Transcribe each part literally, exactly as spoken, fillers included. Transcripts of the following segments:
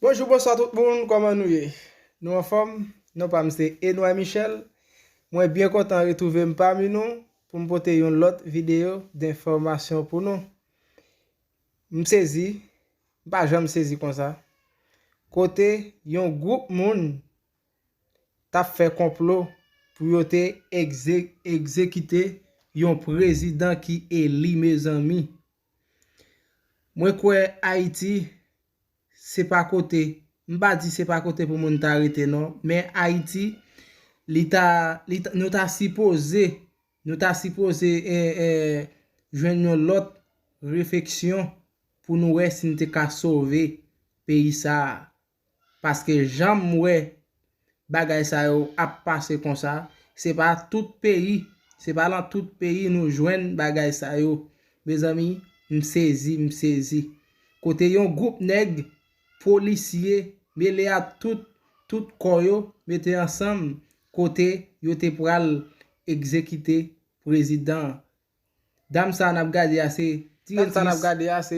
Bonjou, bonswa tout moun, kòman nou ye? Nou anfòm? Non pa m se Enoy Michel. Mwen byen kontan retwouve m pami nou pou m pote yon lòt videyo denfòmasyon pou nou. M sezi, m pa janm sezi konsa. Kote yon gwoup moun t ap fè konplo pou yo te egze-, egzekite yon prezidan ki eli, mezanmi. Mwen kwè Ayiti, se pa kote, m pa di se pa kote pou moun ta rete non, men Ayiti, li ta, li ta, nou ta sipoze, nou ta sipoze, eh, eh, jwenn yon lòt refleksyon pou nou wè si n te ka sove peyi sa a. Paske jan m wè bagay sa yo ap pase konsa, se pa tout peyi, se pa lan tout peyi nou jwenn bagay sa yo. Mezanmi, m sezi, m sezi. Kote yon gwoup nèg polisye mele a tout, tout kò yo, mete ansanm, kote yo te pral egzekite prezidan an. Dam sa n ap gade a se direktris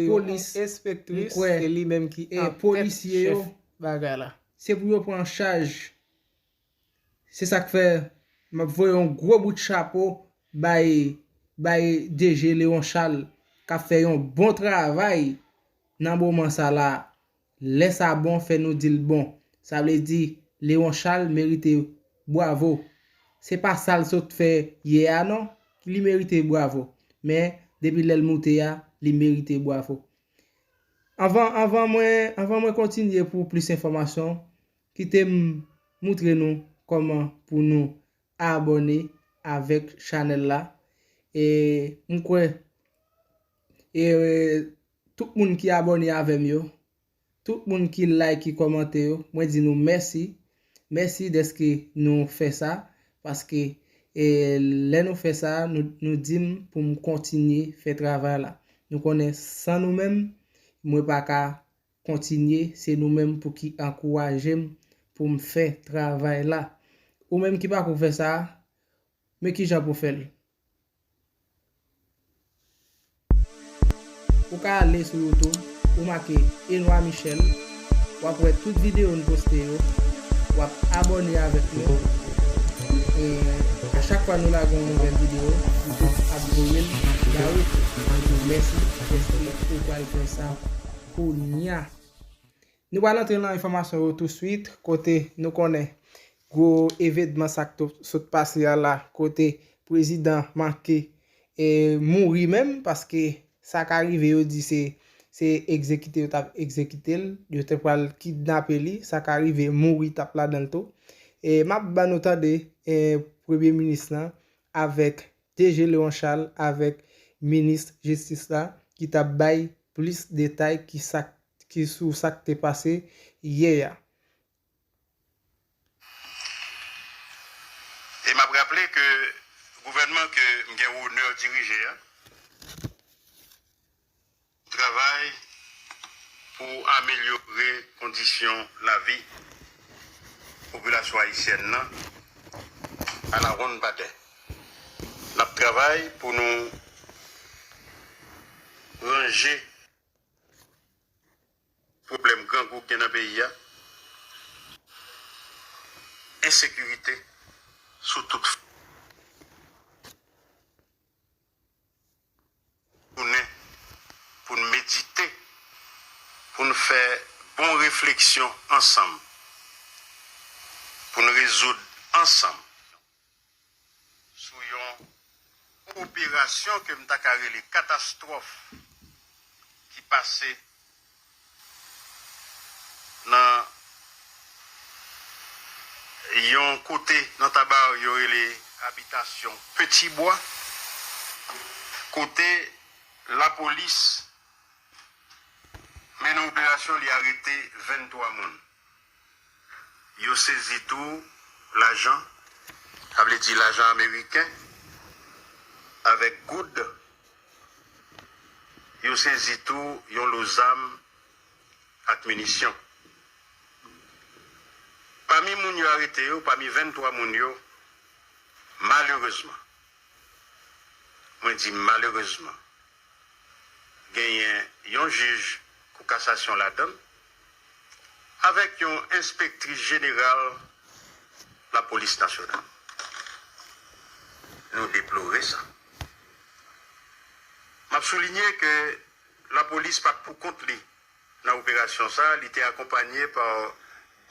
polis, m kwè, e polisye yo, se pou yo pran chaj. Se sa k fè m ap voye yon gwo bout chapo bay, bay D G Léon Charles k ap fè yon bon travay nan moman sa la. Lè sa bon, fè nou di l bon. Sa vle di, Léon Charles merite bwavo. Se pa sa l sot fè yè a non, li merite bwavo. Men, depi lè l moute a, li merite bwavo. Anvan, anvan mwen, anvan mwen kontinye pou plis enfòmasyon, kite m moutre nou kòman pou nou abòne avèk chanèl la. E m kwè, e, tout moun ki abòne avè m yo, tout moun ki like, ki kòmante yo, mwen di nou mèsi. Mèsi dèske nou fè sa, paske, e, lè nou fè sa, nou, nou di m pou m kontinye fè travay la. Nou konnen san nou menm, mwen pa ka kontinye, se nou menm pou ki ankouraje m pou m fè travay la. Ou menm ki pako fè sa, men kijan pou fè l. Ou ka ale sou YouTube, ou make Enoy Michel, w ap wè tout videyo n poste yo, w ap abòne avèk nou. E a chak fwa nou lage yon nouvèl videyo, YouTube ap voye l ba ou. Mwen di w mèsi, mèsi, ou pral fè sa kounye a. Nou pral antre nan enfòmasyon yo touswit, kote nou konnen gwo evenman sa k t-, sot pase a la, kote prezidan manke, e, mouri menm, paske sa ka rive yo di se, se egzekite yo t ap egzekite l, yo te pral kidnape li, sa ka rive mouri t ap ladan l tou. E m ap ban nou tande, e, premye minis lan avèk D G Léon Charles avèk minis jistis la ki t ap bay plis detay ki sa, ki sou sa k te pase yè a. E m ap raple ke gouvènman ke m gen onè dirije a travay pou amelyore kondisyon lavi popilasyon ayisyèn nan alawonnbadè. N ap travay pou nou ranje pwoblèm grangou k gen nan peyi a, ensekirite sou tout fòm. Tounen pou n medite, pou n fè bon refleksyon ansanm, pou n rezoud ansanm sou yon operasyon ke m ta ka rele katastwòf ki pase nan yon kote nan Taba yo rele abitasyon Petit Bois, kote lapolis mennen operasyon, li arete venntwa moun. Yo sezi tou lajan, sa vle di lajan ameriken, avèk goud. Yo sezi tou yon lo zam ak minisyon. Pami moun yo arete yo, pami venntwa moun yo, malerezman, mwen di malerezman, genyen yon jij kou kasasyon ladan l, avèk yon enspektris jeneral lapolis nasyonal. Nou deplore sa. M ap soulinye ke lapolis pa t pou kont li nan operasyon sa a, li te akonpanye pa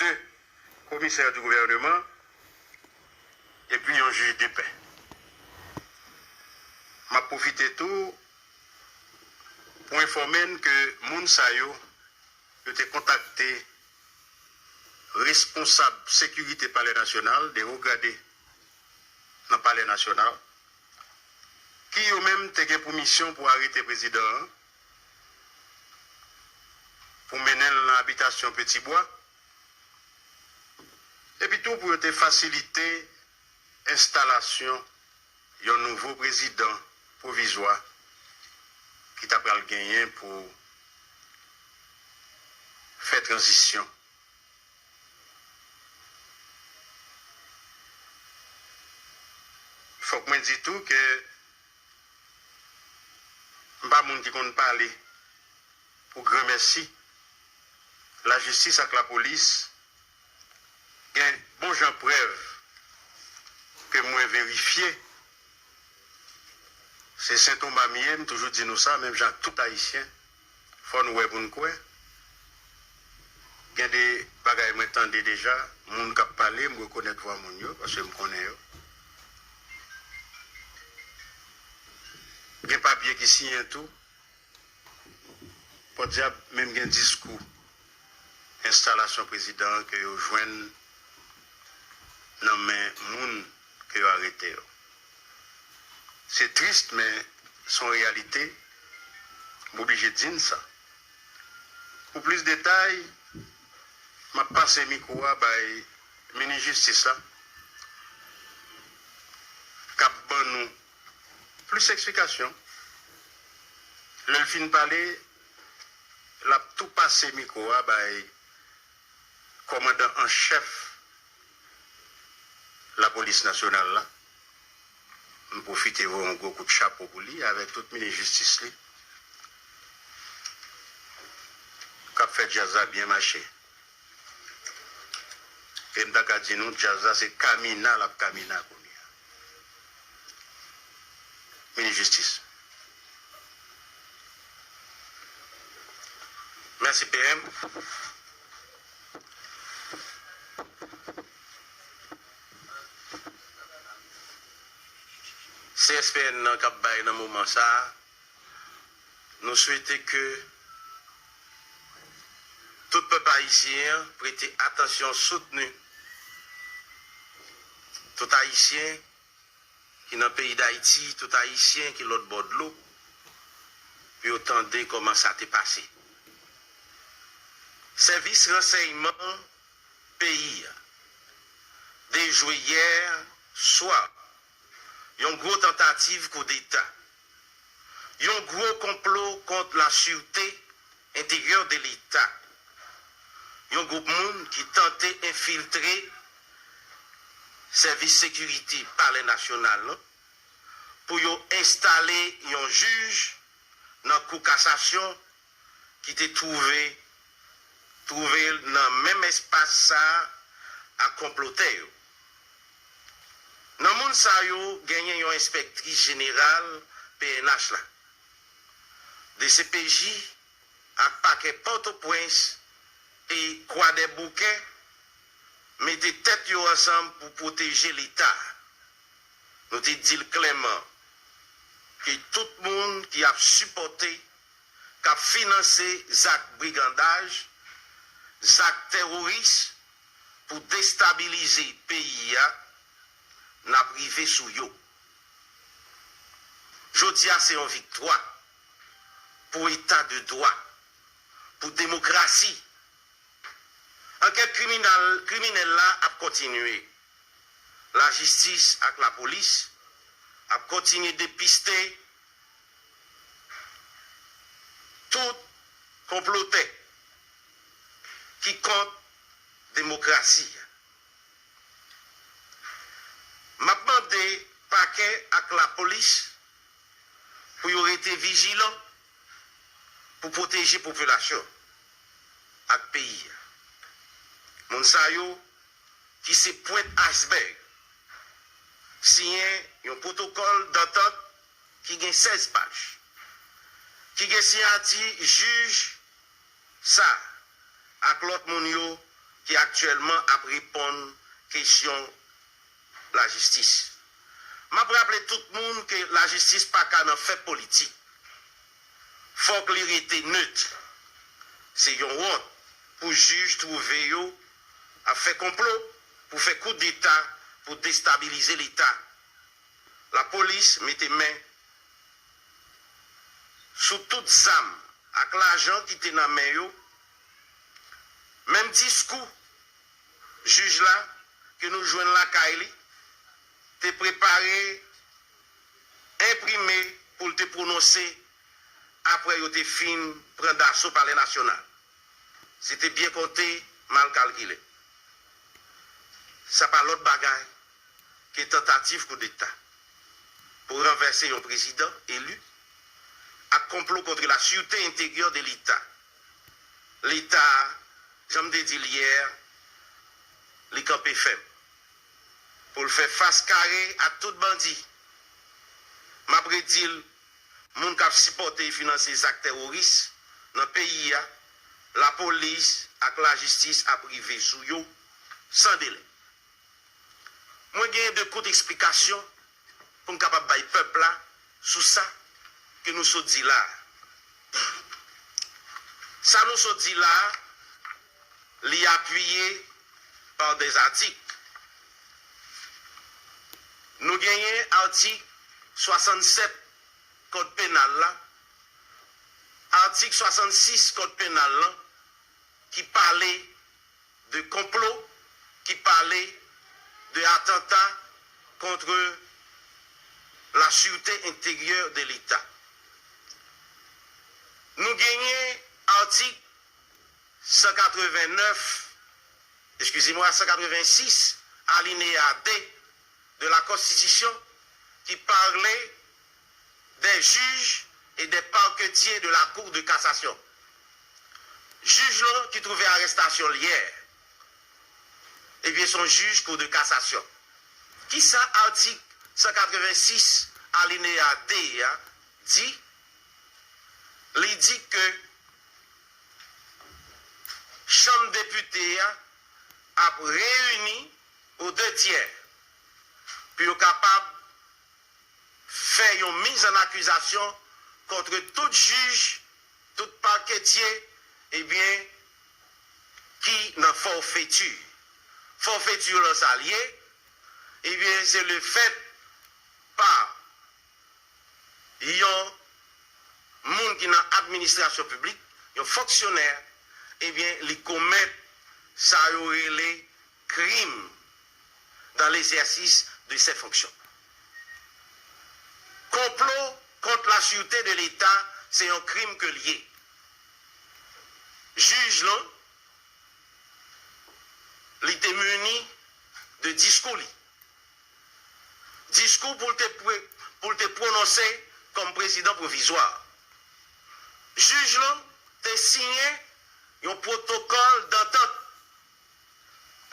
de komisè di gouvèneman epi yon jij de pè. M ap pwofite tou pou enfòme n ke moun sa yo, yo te kontakte responsab sekirite Palè Nasyonal, de wo grade nan Palè Nasyonal, ki yo menm te gen pou misyon pou arete prezidan an, pou mennen l nan abitasyon Petibwa, epi tou pou yo te fasilite enstalasyon yon nouvo prezidan pwovizwa ki ta pral genyen pou fè tranzisyon. Fòk mwen di tou ke m pa moun ki konn pale pou granmèsi lajistis ak lapolis. Gen bon jan prèv ke mwen verifye. Se Sen Toma m ye, m toujou di nou sa, menm jan ak tout Ayisyen. Fò n wè pou n kwè. Gen de bagay mwen tande deja, moun k ap pale, m rekonèt vwa moun yo, paske m konnen yo. Gen papye ki siyen tou. Pòdyab, menm gen diskou enstalasyon prezidan an ke yo jwenn nan men moun ke yo arete yo. Se tris, men se yon reyalite. M oblije di n sa. Pou plis detay, m ap pase mikwo a bay minis jistis la, k ap ban nou plis eksplikasyon. Lè l fin pale, l ap tou pase mikwo a bay kòmandan an chèf lapolis nasyonal la. M pwofite voye yon gwo kout chapo pou li avèk tout minis jistis li k ap fè djaz la byen mache. E m ta ka di nou, djaz la se kamina l ap kamina kounye a. Minis jistis. Mèsi, P M. C S P N nan k ap bay nan moman sa a, nou swete ke tout pèp ayisyen an prete atansyon, soutni tout Ayisyen ki nan peyi Dayiti, tout Ayisyen ki lòt bò dlo, pou yo tande kòman sa te pase. Sèvis ransèyman peyi a dejwe yè swa yon gwo tantativ koudeta, yon gwo konplo kont la sûreté intérieure de Leta, yon gwoup moun ki tante enfiltre sèvis sekirite Palè Nasyonal la pou yo enstale yon jij nan Kou Kasasyon ki te twouve, twouve l nan menm espas sa a ak konplotè yo. Nan moun sa yo, genyen yon enspektris jeneral P N H la, D C P J ak pakè Pòtoprens e Kwadèboukè mete tèt yo ansanm pou pwoteje Leta. Nou te di l klèman ke tout moun ki ap sipòte, k ap finanse zak brigandaj, zak tèworis pou destabilize peyi a, n ap rive sou yo. Jodi a se yon viktwa pou eta de dwa, pou demokrasi. Ankèt kriminal, kriminèl la ap kontinye. Lajistis ak lapolis ap kontinye depiste tout konplotè ki kont demokrasi a. M ap mande pakè ak lapolis pou yo rete vijilan pou pwoteje popilasyon ak peyi a. Moun sa yo, ki se pwent aysbèg, siyen yon pwotokòl dantant ki gen sèz paj, ki gen siyati jij sa ak lòt moun yo ki aktyèlman ap reponn kesyon lajistis. M ap raple tout moun ke lajistis pa ka nan fè politik. Fòk li rete net. Se yon wont pou jij twouve yo ap fè konplo pou fè koudeta pou destabilize Leta. Lapolis mete men sou tout zam ak lajan ki te nan men yo. Menm diskou jij la ke nou jwenn lakay li te prepare, enprime pou l te pwononse apre yo te fin pran daso Palè Nasyonal. Se te byen konte, mal kalkile. Sa pa lòt bagay ke tantativ koudeta pou ranvèse yon prezidan eli ak konplo kont la sûreté intérieure de Leta. Leta, jan m te di l yè, li kanpe fèm pou l fè fas kare ak tout bandi. M ap redi l, moun k ap sipòte e finanse zak teworis nan peyi a, lapolis ak lajistis ap rive sou yo san delè. Mwen gen de kout esplikasyon pou m kapab bay pèp la sou sa ke nou sot di la a. Sa nou sot di la a, li apiye pa de zatik. Nou genyen atik swasannsèt Kòd Penal la, atik swasannsis Kòd Penal la, ki pale de konplo, ki pale de atanta contre la sûreté intérieure de Leta. Nou genyen atik san katreven nèf, excusez-moi, san katreven sis, alinéa de de la Constitution qui parlait des juges et des parquetiers de la Cour de cassation. Jij lan ki twouve arèstasyon l yè, ebyen, se yon jij Cour de cassation. Kisa atik san katreven sis alinéa de a di? Li di ke Chanm Depite a ap reyini aux deux tiers pou yo kapab fè yon mise en accusation contre tout jij, tout paketye, ebyen, ki nan forfaiture. Forfaiture lan sa l ye? Ebyen, se le fèt pa yon moun ki nan administrasyon piblik, yon fonksyonè, ebyen, li komèt sa yo rele crime dans l'exercice de ses fonctions. Konplo kont la sûreté de Leta, se yon krim ke l ye. Jij lan, li te mini de diskou li. Diskou pou l te, pou l te pwononse kòm prezidan pwovizwa. Jij lan te siyen yon pwotokòl dantant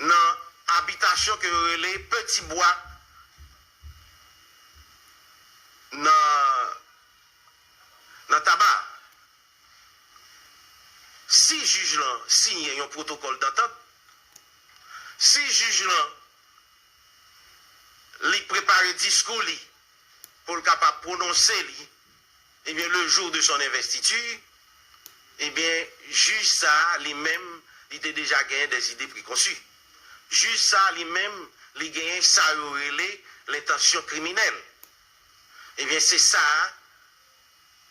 nan abitasyon ke yo rele Petit Bois nan, nan Taba. Si jij lan siyen yon pwotokòl dantant, si jij lan li prepare diskou li pou l kapab pwononse li, ebyen, le jour de son investiture, ebyen, jij sa a, li menm, li te deja genyen des idées préconçues. Jij sa a, li menm, li genyen sa yo rele lentansyon kriminèl. Ebyen, se sa a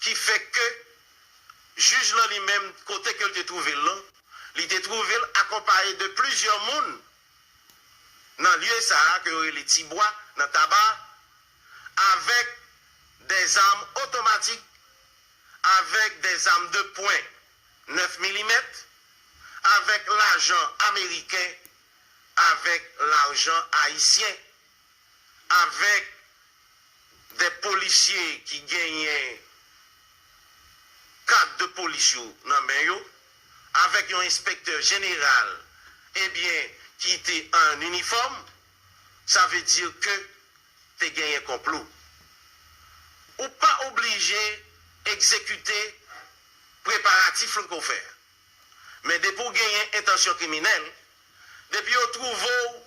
ki fè ke jij lan li menm, kote ke l te twouve l lan, li te twouve l akonpaye de plizyè moun nan lye sa a ke yo rele Tibwa, nan Taba, avec des armes automatiques, avec des armes de poing nèf milimèt, avec lajan ameriken, avec lajan ayisyen, avec des policiers ki genyen kad de polis yo nan men yo, avec yon enspektè jeneral ebyen, ki te an inifòm, sa vle di ke te genyen konplo. Ou pa oblije egzekite preparatif lan ke w fè a. Men depi w genyen entansyon kriminèl, depi yo twouve w,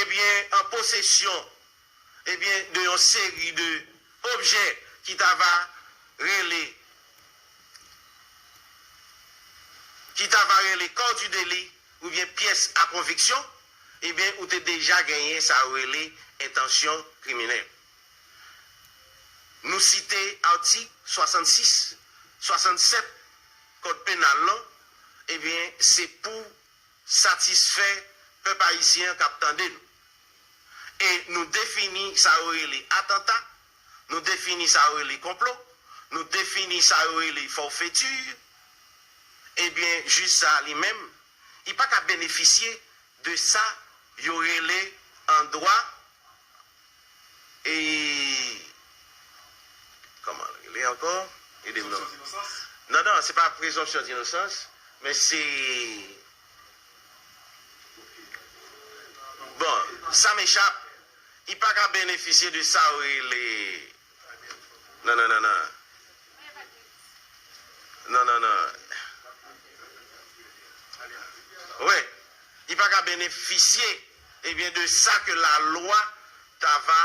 ebyen, an posesyon, ebyen, de yon seri de objè ki ta va rele, ki ta va rele kò di deli oubyen pyès a konviksyon, ebyen, ou te deja genyen sa yo rele entansyon kriminèl. Nou site atik swasannsis, swasannsèt Kòd penal lan, ebyen, se pou satisfè pèp ayisyen an k ap tande nou. E nou defini sa yo rele atanta, nou defini sa yo rele konplo, nou defini sa yo rele fòfeti. Ebyen, jij sa a li menm, li pa ka benefisye de sa yo rele an dwa, e, kòman l rele ankò? Ede m non. Non, non, se pa prezonpsyon dinosans, men se, bon, sa m echap. Li pa ka benefisye de sa yo rele, non, non, non, non. Non, non, non. Wi, li pa ka benefisye, ebyen, de sa ke lalwa ta va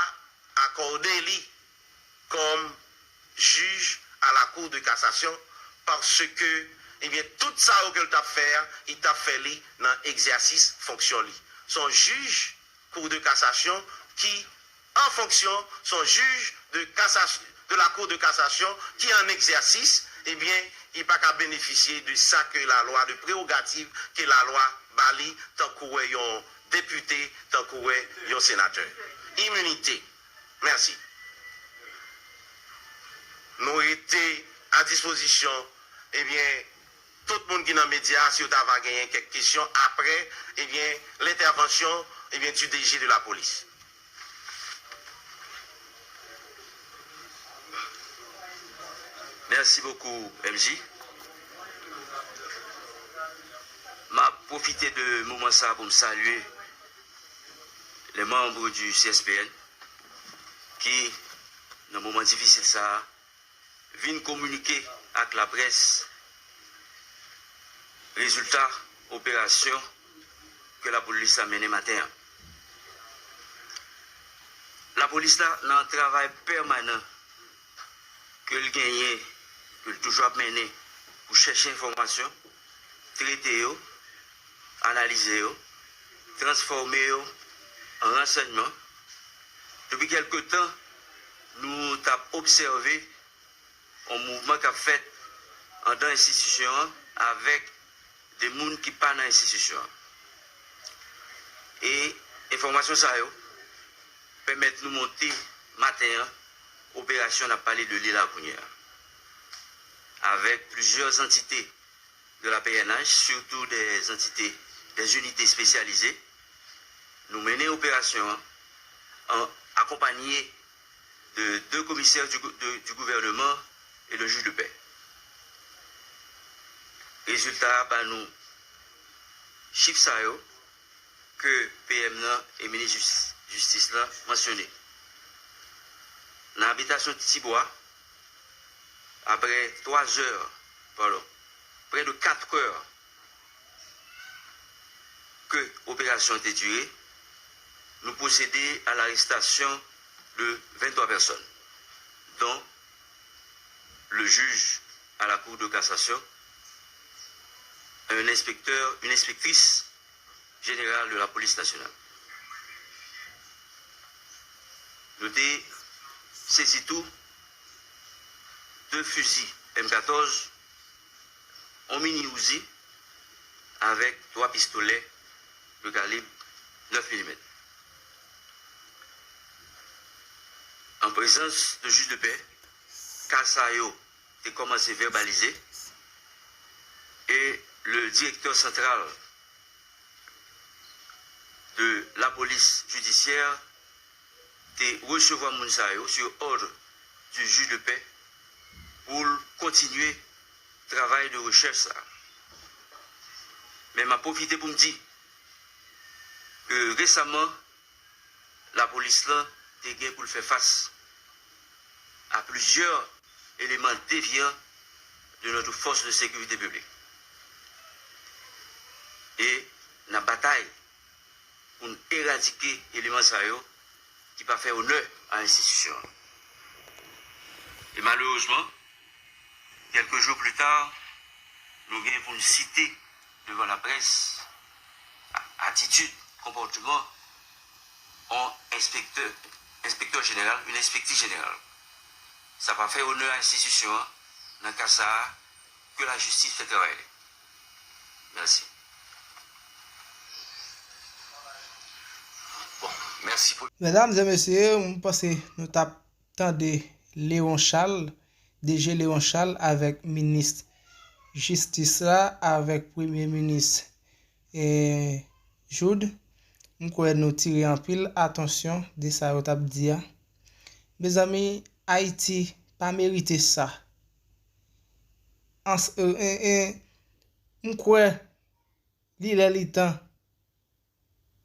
akòde li kòm jij a la Cour de cassation, paske, ebyen, tout sa yo ke l t ap fè a, li t ap fè li nan egzèsis fonksyon li. Se yon jij Cour de cassation ki, an fonksyon, se yon jij de cassation, de la Cour de cassation ki an egzèsis, ebyen, li pa ka benefisye de sa ke lalwa, de prewogativ ke lalwa ba li, tankou wè yon depite, tankou wè yon senatè. Iminite. Mèsi. Nou rete a dispozisyon, ebyen, tout moun ki nan medya, si yo ta va genyen kèk kesyon apre, ebyen, lentèvansyon, ebyen, di D G de la polis. Merci beaucoup, M J. M ap pwofite de moman sa pou m salye les membres du C S P N ki, nan moman difisil sa a, vin kominike ak laprès rezilta operasyon ke lapolis la mennen maten an. Lapolis la, nan travay pèmanan ke l genyen, ke l toujou ap mennen pou chèche enfòmasyon, trete yo, analize yo, transfòme yo an ransèyman. Depi kèlke tan, nou t ap obsève yon mouvman k ap fèt anndan enstitisyon an avèk de moun ki pa nan enstitisyon an. E enfòmasyon sa yo pèmèt nou monte maten an operasyon n ap pale de li la kounye a, avèk plizyè antite de la P N H, surtout des entités, des unités spécialisées. Nou mennen operasyon an, an, akonpanye de deux commissaires du, gou- de- du gouvernement et le juge de paix. Rezilta a ba nou chif sa yo ke P M nan e minis jis- jistis la mansyone. Nan abitasyon Tibwa, apre twa zè, padon, près de quatre heures que opération te duré, nous procédé à l'arrestation de vingt-trois personnes, dont le juge à la Cour de cassation, un inspecteur, une inspectrice générale de la police nationale. Nou te sezi tou de fizi M katòz, yon mini Uzi avèk twa pistolè de kalib nèf milimèt. An prezans de jij de pè, ka sa yo te kòmanse vèbalize e le direktè santral de la police judiciaire te resevwa moun sa yo sur ordre du juge de paix pou l kontinye travay de rechèch sa. Men m ap pwofite pou m di, E, resaman, lapolis lan te gen pou l fè fas a plizyè eleman devyan de notre force de sécurité publique. E n ap batay pou n eradike eleman sa yo ki pa fè onè a enstitisyon an. E malerezman, kèlke jou pli ta, nou gen pou n site devan laprès atitid, konpòtman yon enspektè, enspektè jeneral, yon enspektris jeneral. Sa pa fè onè a enstitisyon an. Nan ka sa a, ke lajistis fè travay li. Mèsi. Bon, mèsi pou... Medam e mesye, mwen panse nou t ap tande Léon Charles, D G Léon Charles avèk minis jistis la, avèk premye minis, eh, Jouthe. M kwè nou tire anpil atansyon de sa yo t ap di a. Mezanmi, Ayiti pa merite sa. Ans-, e, e, e, m kwè li lè li tan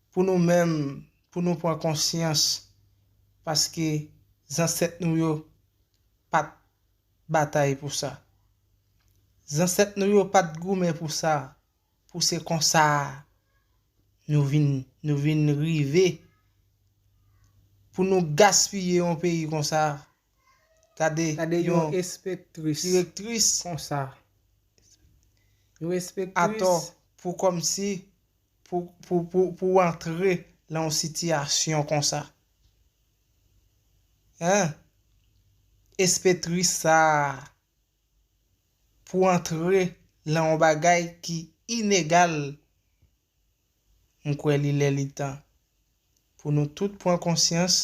pou nou menm, pou nou pran konsyans, paske zansèt nou yo pa t batay pou sa. Zansèt nou yo pa t goumen pou sa, pou se konsa nou vin, nou vin rive, pou nou gaspiye yon peyi konsa. Gade, gade yon yon enspektris direktris konsa. Yon enspektris atò pou kòmsi, pou, pou, pou, pou antre nan yon sitiyasyon konsa. Hein? Enspektris sa a, pou antre nan yon bagay ki inegal, m kwè li lè li tan pou nou tout pran konsyans,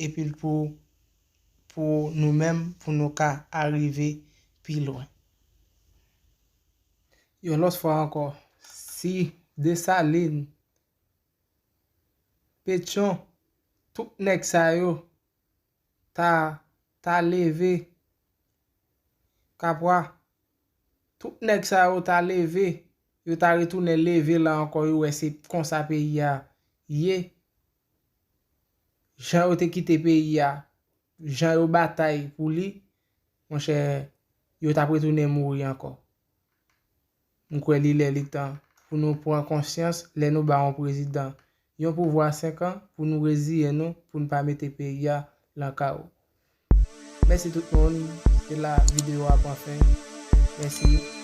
epi pou, pou nou menm, pou nou ka arive pi lwen. Yon lòt fwa ankò, si Desalin, Petyon, tout nèg sa yo ta, ta leve, Kapwa, tout nèg sa yo ta leve, yo ta retounen leve la ankò, yo wè se konsa peyi a ye. Jan yo te kite peyi a, jan yo batay pou li, monchè, yo t ap retounen mouri ankò. M kwè li lè li tan pou nou pran konsyans lè nou ba yon prezidan yon pouvwa senk an pou nou reziyen nou, pou n pa mete peyi a lan kawo. Mèsi tout moun, se la videyo a pran fen. Mèsi.